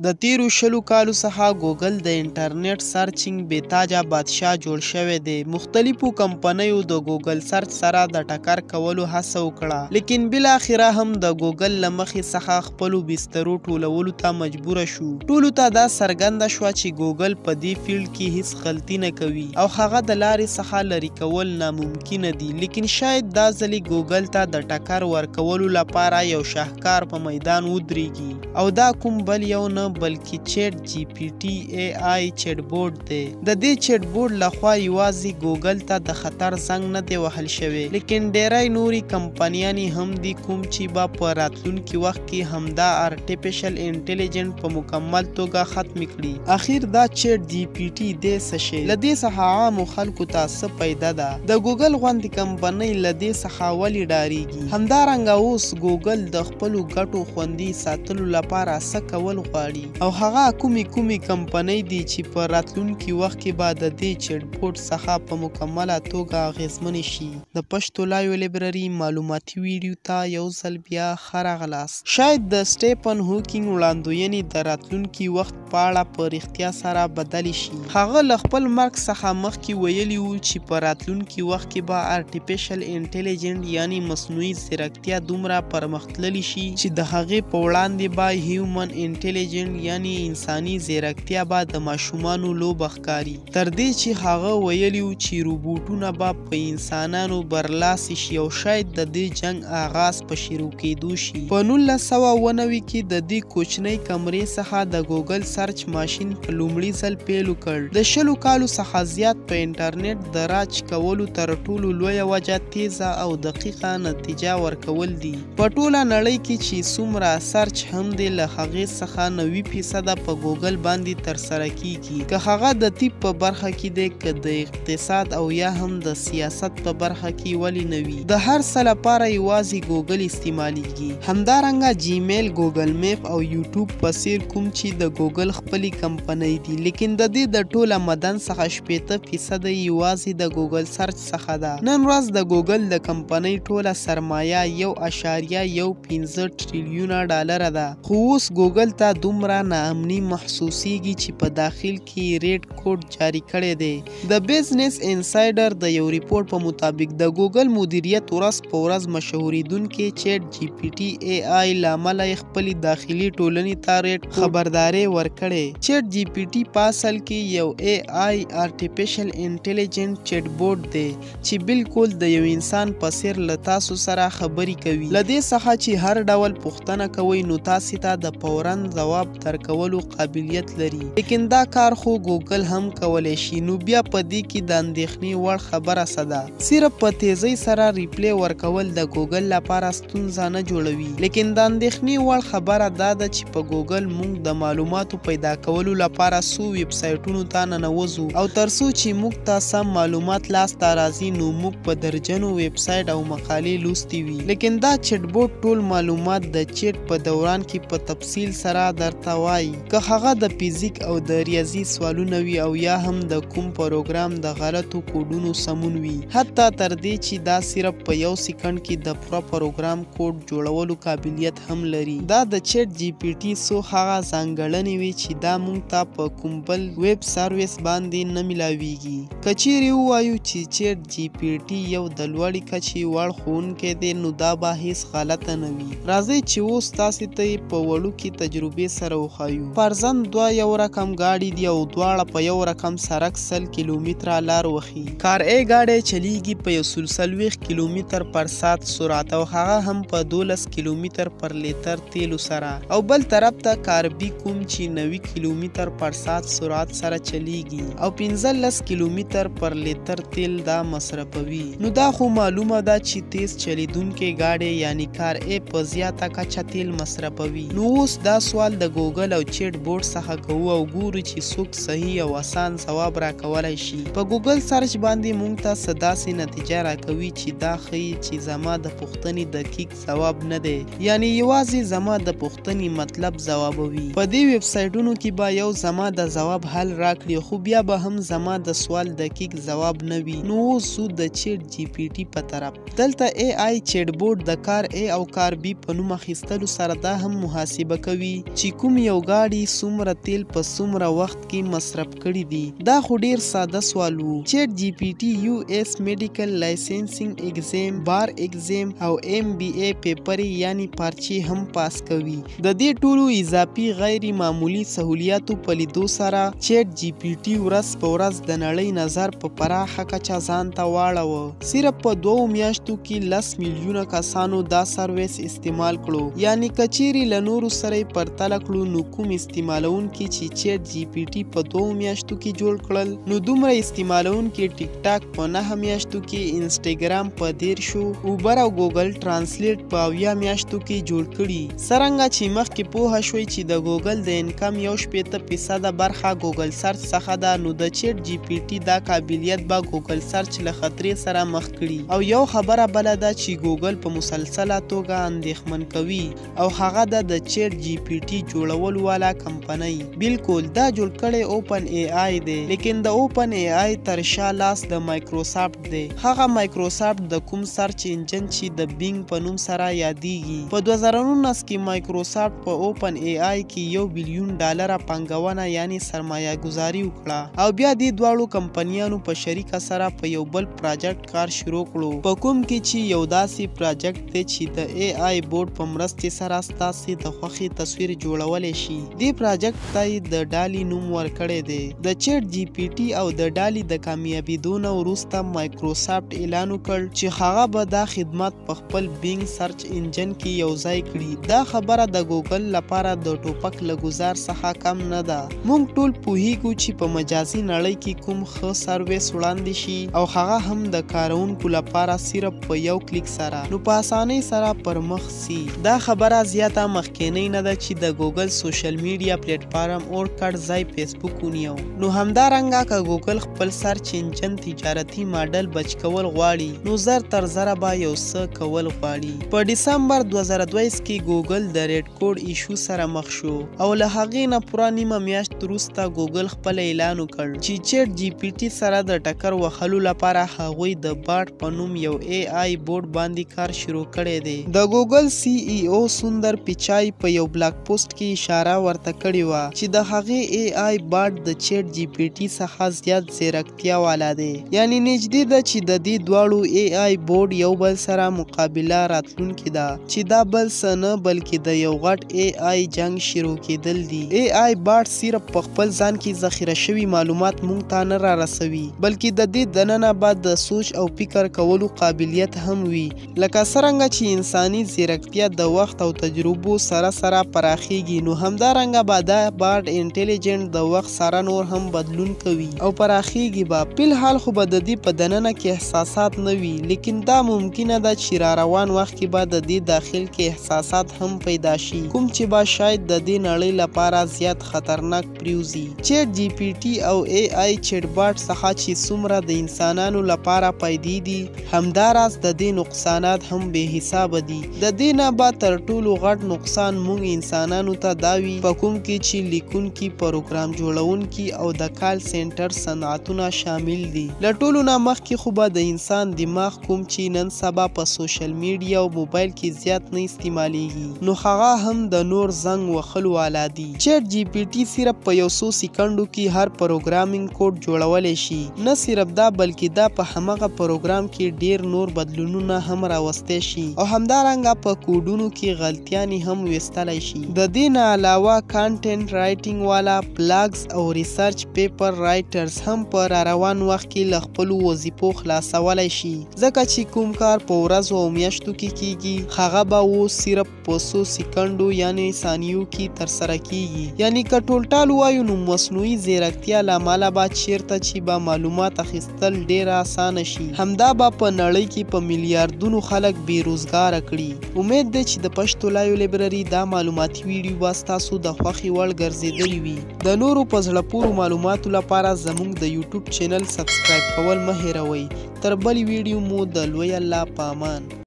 د تیرو 20 کالو څخه ګوګل د انټرنیټ searching بې تاجه بادشاه جوړ شوی دی. مختلفو کمپنیو د ګوګل search سره د ټکر کولو هڅه وکړه، لیکن بالاخره هم د ګوګل له مخې څخه خپلو بسترو ټولولو ته مجبوره شو. ټولو ته دا څرګنده شوه چې ګوګل په دې field کې هیڅ غلطي نه کوي او هغه د لارې څخه لرې کول ناممکنه دي، لیکن شاید دا ځلې ګوګل ته د ټکر ورکولو لپاره یو شاهکار په میدان ودرېږي، او دا کوم بل یو نه بلکې ChatGPT AI chatbot دی. د دې chatbot لخوا یوازې ګوګل ته د خطر زنګ نه دی وهل شوی، لیکن ډیری نورې کمپنیانې هم دي کوم چې به په راتلونکي وخت کې همدا artificial intelligent په مکمل توګه ختمې کړي. اخیر دا ChatGPT دی څه شی؟ له دې څخه عامو خلکو ته څه پیدا ده؟ د ګوګل غوندې کمپنۍ له دې څخه ولې ډاریږي؟ همدارنګه اوس ګوګل د خپلو ګټو خوندي ساتلو لپاره څه کول غواړي، او هغه کومې کومې کمپنۍ دي چې په راتلونکي وخت کې به د دې chatbot څخه په مکمله توګه اغېزمنې شي؟ د پښتو live library معلوماتي ویډیو ته یو ځل بیا ښه راغلاست. شاید د سټیفن هاکینګ وړاندوینې د راتلونکي وخت په اړه په رښتیا سره بدلې شي. هغه له خپل مرګ څخه مخکې ویلي وو چې په راتلونکي وخت کې به artificial intelligent یعنی مصنوعي ځیرکتیا دومره پرمختللې شي چې د هغې په وړاندې به human intelligent یعنی انساني ځیرکتیا به د ماشومانو لوبه ښکاري، تر دې چې هغه ویلي وو چې روبوټونه به په انسانانو برلاسي شي او شاید د دې جنګ آغاز په شروع کېدو شي. په 1997 کې د دې کوچنۍ کمرې څخه د ګوګل search ماشین په لومړي ځل پیل وکړ. د 20 کالو څخه زیات په انټرنیټ د راج کولو تر ټولو لویه وجه تیزه او دقیقه نتیجه ورکول دي. په ټوله نړۍ کې چې څومره search هم دی له هغې څخه 90% په ګوګل باندې ترسره کیږي، که هغه د طب په برخه کې دی، که د اقتصاد او یا هم د سیاست په برخه کې ولې نه وي، د هر څه لپاره یوازې ګوګل استعمالیږي. همدارنګه جیمیل، ګوګل map او یوټیوب په څیر کوم چې د ګوګل خپلې کمپنۍ دي، لیکن د دې د ټول آمدن څخه 60% یوازې د ګوګل search څخه ده. نن ورځ د ګوګل د کمپنۍ ټوله سرمایه 1.15 ټریلیونه ډالره ده، خو اوس ګوګل ته دومره ناامني محسوسیږي چې په داخل کې red code جاری کړی دی. د Business Insider د یو رپورټ په مطابق د ګوګل مدیریت ورځ په ورځ مشهورېدونکي ChatGPT AI له امله یې خپلې داخلي ټولنې ته red code خبرداری ورکړی. ChatGPT په اصل کې یو AI artificial intelligent chatbot دی چې بالکل د یو انسان په څیر له تاسو سره خبرې کوي. له دې څخه چې هر ډول پوښتنه کوئ نو تاسې ته د فوراً ځواب درکولو قابلیت لري، لیکن دا کار خو ګوګل هم کولی شي، نو بیا په دې کې د اندېښنې وړ خبره څه ده؟ صرف په تیزۍ سره reply ورکول د ګوګل لپاره ستونزه نه جوړوي، لیکن د اندېښنې وړ خبره دا ده چې په ګوګل موږ د معلوماتو پیدا کولو لپاره څو ویبسایټونو ته ننوځو، او تر څو چې موږ ته سم معلومات لاسته راځي نو موږ په درجنو ویبسایټ او مقالې لوستې وي، لیکن دا chatbot ټول معلومات د چیټ په دوران کې په تفصیل سره درته وایي، که هغه د فزیک او د ریاضي سوالونه وي او یا هم د کوم پروګرام د غلطو کوډونو سمون وي، حتی تر دې چې دا صرف په یو سیکنډ کې د پوره پروګرام کوډ جوړولو قابلیت هم لري. دا د ChatGPT څو هغه ځانګړنې وي چې دا موږ ته په کوم بل web service باندې نه میلاویږي. که چیرې ووایو چې ChatGPT یو د لوړې کچې وړ ښوونکی دی نو دا به هیڅ غلطه نه وي. راځئ چې اوس تاسې ته یې په وړوکې تجربې سره وښایو. فرضاً دوه یو رقم ګاډي دي او دواړه په یو رقم سرک 100 کیلومتره لار وهي. کار A ګاډی چلیږي په 140 کیلومتر پر ساعت سرعت او هغه هم په 12 کیلومتر پر لیتر تیلو سره، او بل طرف ته کار B کوم چې 90 کیلومتر پر ساعت سرعت سره چلیږي او 15 کیلومتر پر لیتر تیل دا مصرفوي. نو دا خو معلومه ده چې تیز چلیدونکی ګاډی یعنی کار A په زیاته کچه تیل مصرفوي. نو اوس دا سوال د ګوګل او chatbot څخه کوو او ګورو چې څوک صحیح او اسان ځواب راکولای شي. په ګوګل search باندې موږ ته څه داسې نتیجه راکوي چې دا ښیي چې زما د پوښتنې دقیق ځواب نه دی، یعنی یوازې زما د پوښتنې مطلب ځوابوي. په دې ویبسایټونو کې به یو زما د ځواب حل راکړي، خو بیا به هم زما د سوال دقیق ځواب نه وي. نو اوس ځو د ChatGPT په طرف. دلته AI chatbot د کار A او کار B په نوم اخیستلو سره دا هم محاسبه کوي چې کوم کوم یو ګاډي څومره تیل په څومره وخت کې مصرف کړي دي؟ دا خو ډیر ساده سوال وو. ChatGPT US medical licensing exam، bar exam او MBA پیپرې یعنی پارچې هم پاس کوي. د دې ټولو اضافي غیر معمولي سهولیاتو په لیدو سره ChatGPT ورځ په ورځ د نړۍ نظر په پراخه کچه ځان ته واړوه. صرف په 2 میاشتو کې 10 میلیونه کسانو دا سرویس استعمال کړو، یعنی که چیرې له نورو سره یې پرتله کړو نو کوم استعمالونکي چې ChatGPT په 2 میاشتو کې جوړ کړل نو دومره استعمالونکي ټیک ټاک په 9 میاشتو کې، انسټاګرام په 30، اوبر او ګوګل ټرانسلیټ په 70 میاشتو کې جوړ کړي. څرنګه چې مخکې پوهه شوئ چې د ګوګل د income 61% برخه ګوګل search څخه ده، نو د ChatGPT دا قابلیت به ګوګل search له خطرې سره مخ کړي. او یو خبره بله ده چې ګوګل په مسلسله توګه اندېښمن کوي او هغه ده د ChatGPT جوړولو والا کمپنۍ. بالکل دا جوړ کړی OpenAI دی، لیکن د OpenAI تر شا لاس د مایکروسافټ دی، هغه مایکروسافټ د کوم search engine چې د Bing په نوم سره یادیږي. په 2019 کې مایکروسافټ په OpenAI کې $1 بیلیون پانګونه یعنی سرمایه ګذاري وکړه او بیا دې دواړو کمپنیانو په شریکه سره په یو بل پراجیکټ کار شروع کړو، په کوم کې چې یو داسې پراجیکټ دی چې د AI bot په مرستې سره ستاسې د خوښې تصویر جوړولی شي. دې پراجیکټ ته یې د DALL-E نوم ورکړی دی. د ChatGPT او د DALL-E د کامیابېدو نه وروسته مایکروسافټ اعلان وکړ چې هغه به دا خدمت په خپل Bing search engine کې یو ځای کړي. دا خبره د ګوګل لپاره د ټوپک له ګوزار څخه کم نه ده. موږ ټول پوهیږو چې په مجازي نړۍ کې کوم ښه سرویس وړاندې شي او هغه هم د کاروونکو لپاره صرف په یو کلیک سره نو په اسانۍ سره پر مخ ځي. دا خبره زیاته مخکینۍ نه ده چې د ګوګل social media platform اور کړ ځای فیسبوک ونیو. نو همدارنګه که ګوګل خپل search engine تجارتي ماډل بچ کول غواړي نو زر تر زره به یو څه کول غواړي. په ډسمبر 2022 کې ګوګل د red code issue سره مخ شو او له هغې نه پوره نیمه میاشت وروسته ګوګل خپل اعلان وکړ چې ChatGPT سره د ټکر وهلو لپاره هغوی د Bard په نوم یو AI bot باندې کار شروع کړی دی. د ګوګل CEO سندر پیچای په یو blog post کې اشاره ورته کړې وه چې د هغې AI Bard د ChatGPT څخه زیات ځیرکتیا والا دی، یعنی نږدې ده چې د دې دواړو AI bot یو بل سره مقابله راتلونکې ده چې دا بل څه نه بلکې د یو غټ AI جنګ شروع کېدل دي. AI Bard صرف په خپل ځان کې ذخیره شوي معلومات مونږ ته نه را رسوي بلکې د دې دننه به د سوچ او فکر کولو قابلیت هم وي. لکه څرنګه چې انساني ځیرکتیا د وخت او تجربو سره سره پراخیږي نو همدارنګه به دا Bard intelligent د وخت سره نور هم بدلون کوي او پراخیږي به. فلحال خو به د دې په دننه کې احساسات نه وي، لیکن دا ممکنه ده چې را روان وخت کې به د دې داخل کې احساسات هم پیدا شي کوم چې به شاید د دې نړۍ لپاره زیات خطرناک پریوزي. ChatGPT او AI chatbot څخه چې څومره د انسانانو لپاره فایدې دي همداراز د دې نقصانات هم بې حسابه دي. د دې نه به تر ټولو غټ نقصان موږ انسانانو ته دا وي په کوم کې چې لیکونکي، پروګرام جوړونکي او د call center صنعتونه شامل دي. له ټولو نه مخکې خو به د انسان دماغ کوم چې نن سبا په social media او موبایل کې زیات نه استعمالیږي نو هغه هم د نور زنګ وهلو والا دي. ChatGPT صرف په یو څو سیکنډو کې هر programming code جوړولی شي. نه صرف دا بلکې دا په همغه پروګرام کې ډیر نور بدلونونه هم راوستی شي او همدارنګه په کوډونو کې غلطیانې هم ویستلی شي. د دې نه علاوه content writing والا، blogs او research paper writers هم په را روان وخت کې له خپلو وظیفو خلاصولی شي، ځکه چې کوم کار په ورځو او میاشتو کې کیږي هغه به اوس صرف په څو سیکنډو یعنی ثانیو کې ترسره کیږي. یعنی که ټولټال ووایو نو مصنوعي ځیرکتیا له امله به چیرته چې به معلومات اخیستل ډیره اسانه شي، همدا به په نړۍ کې په میلیاردونو خلک بې روزګاره کړي. امید دی چې د پښتو لایو لایبرري دا معلوماتي ویډیو به ستاسو د خوښې وړ ګرځېدلې وي. د نورو په زړه پورو معلوماتو لپاره زموږ د YouTube channel subscribe کول مه هېروئ. تر بلې ویډیو مو د لوی الله په امان.